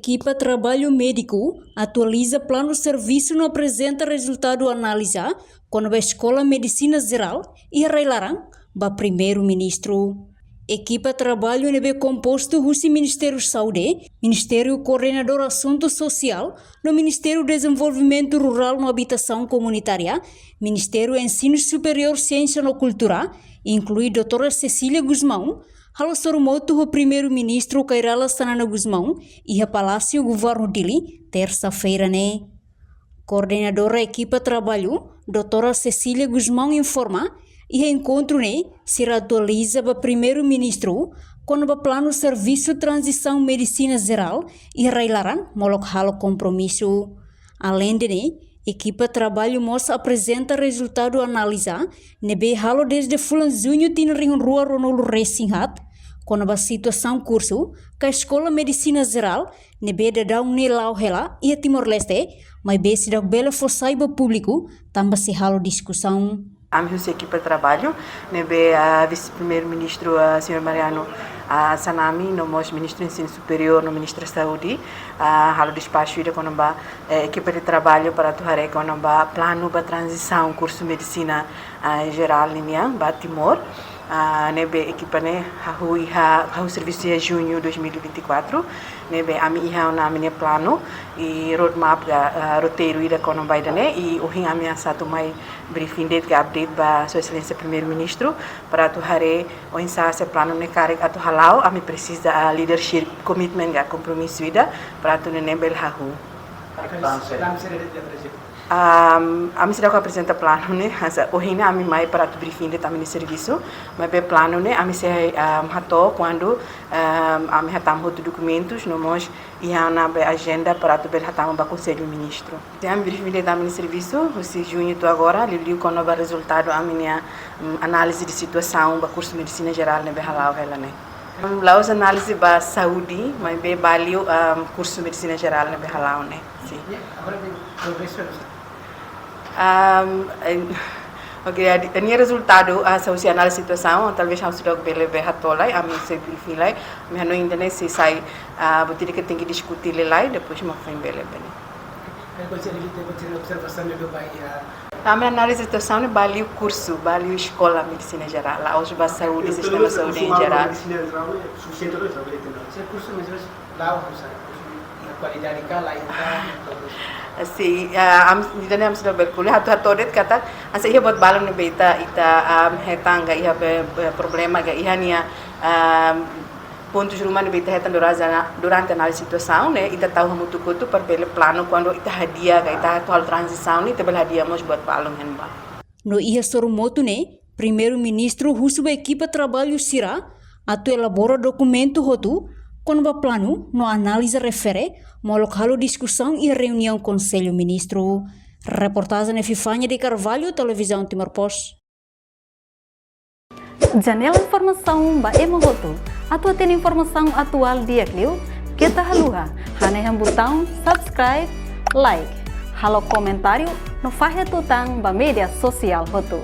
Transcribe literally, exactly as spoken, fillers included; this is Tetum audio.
Ekipa traballu médiku atualiza planu servisu no aprezenta rezultadu análiza kona-ba Eskola Medisina Jerál iha rai-laran ba Primeiru-Ministru. Ekipa traballu ne'ebé kompostu husi Ministériu Saúde, Ministériu Koordenadór Asuntu Sosiál, no Ministériu Dezenvolvimentu Rurál no Abitasaun Komunitária, Ministériu Ensinu Superiór, Siénsia no Kultura, inklui Doutora Cecília Gusmão, halo sorumutu ho Primeiru-Ministru Kay Rala Xanana Gusmão iha Palásiu Governu Dili, tersa-feira ne'e. Koordenadora ekipa traballu, Doutora Cecília Gusmão informa, iha enkontru ne'e sira atualiza ba Primeiru-Ministru kona-ba planu servisu tranzisaun medisina jerál iha rai-laran molok halo kompromisu. Aleinde ne'e, ekipa traballu mós aprezenta rezultadu análiza ne'ebé halo dezde fulan Juñu tinan rihun rua ruanulu-resin-haat, kona-ba situasaun kursu ka Eskola Medisina Jerál ne'ebé daudaun ne'e la'o hela iha Timor-Leste, maibé seidauk bele fó sai ba públiku tanba sei halo diskusaun. Ami husi ekipa traballu ne'ebé, ah, Vise-Primeiru-Ministru, ah, señór Mariano, ah, Xanana, no mós Ministru Ensinu Superiór no Ministra Saúde, ah, halo despaxu ida kona-ba, eh, ekipa de traballu para atu haree kona-ba planu ba tranzisaun kursu medisina, ah, jerál ninian ba Timor. Ah, ne'ebé ekipa ne'e hahú iha, hahú servisu iha Juñu dois mil e vinte e quatro, ne'ebé ami iha ona ami-nia planu i roadmap ka, ah, roteiru ida kona-ba ida-ne'e, i ohin ami hanesan atu mai briefing de'it ka update ba Sua Exelénsia Primeiru-Ministru para atu haree oinsá se planu ne'e karik atu hala'o, ami presiza, ah, leadership commitment ka kompromisu ida para atu nune'e bele hahú. Ahm, ami seidauk aprezenta planu ne'e, hanesan ohin ne'e ami mai para atu briefing de'it ami-nia servisu, maibé planu ne'e ami sei, ahm, hato'o kuandu, ahm, ami hatama hotu dokumentus, no mós iha ona be ajenda para atu bele hatama ba Konsellu Ministru. Ami briefing de'it ami-nia servisu, husi Juñu to'o agora, liuliu kona-ba rezultadu ami-nia, mm, análize de situasaun ba kursu medisina jerál ne'ebé hala'o hela ne'e. Mm, la'ós análize ba saúde, maibé ba liu, ahm, kursu medisina jerál ne'ebé hala'o ne'e. Sin. Ya, agora de progresu. Ahm, en-, oke, a di-, nia rezultadu, ah, hanesan husi análize situasaun, talvés ha'u seidauk bele be hato'o lai, ami sei briefing lai, ami hanoin ida-ne'e sei sai, ah, buat ida ke tenke diskute lai, depois mak foin bele be ne'e. Ami análize situasaun ne'e ba liu kursu, ba liu Eskola Medisina Jerál, la'ós ba saúde, sistema saúde em geral. Sin, ah, ami, ida-ne'e ami seidauk bele ko'alia, ha'u atu hato'o de'it katak, hanesan iha buat balun ne'ebé ita, ita, ah, hetan ka iha be, be problema ka iha nia, ah, pontus ruma ne'ebé ita hetan durante ana-, durante análize situasaun ne'e, ita tau hamutuk hotu para bele planu kuandu ita hadi'a ka ita atu halo tranzisaun ne'e, ita bele hadi'a mós buat balun iha ne'ebá. No iha sorumutu ne'e, Primeiru-Ministru husu ba ekipa traballu sira atu elabora dokumentu hotu kona-ba planu no análize refere, molok halo diskusaun iha reuniaun Konsellu Ministru. Reportajen Epifania de Carvalho, Televizaun Timor Post. Janela informasaun ba ema hotu. Atu hatene informasaun atuál di'ak liu, keta haluha hanehan butaun subscribe, like, halo komentáriu no fahe tutan ba média sosiál hotu.